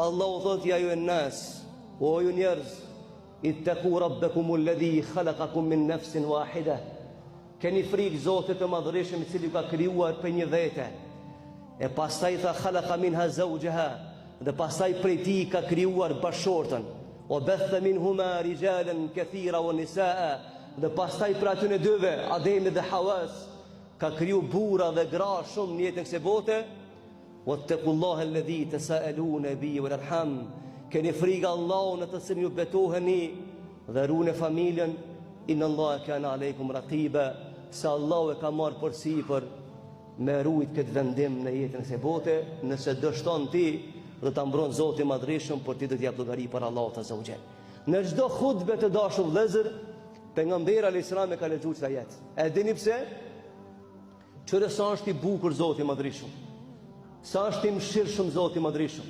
Allahu thotë ja ejjuhen nas, o ju njerëz, itteku rabbekum ledhi khalakakum min nefsin wahide. Keni frikë Zotit të madhërishëm i cili ju ka krijuar prej një vete. E pastaj tha khalaka minha zeuxheha dhe pastaj prej tij ka krijuar bashkëshortën. Wa bethe minhuma rijalen kethira wa nisaa dhe pastaj prej atyne dyve, Ademit dhe Hawas, ka kriju burra dhe gra shumë në jetën e kësaj bote. Wattaqullaha alladhi tasaaluna bihi wal arham. Keni frikë Allahun në të cilin ju betoheni dhe rune familjen. Inna Allaha kana alaykum raqiba. Se Allahu e ka marrë përsipër me rujt këtë vendim në jetën e kësaj bote, nëse dështon ti, do ta mbron Zoti i Madhërishëm, por ti do të jap llogari para Allahut azza wa xhel. Në çdo hutbe të dashur vëllezër, pejgamberi alayhis salam e ka lexuar këtë ajet. E dini pse? Qyre sa është i bukur Zoti i Madhërishëm. Sa është i mëshirshëm Zoti i Madhërishëm.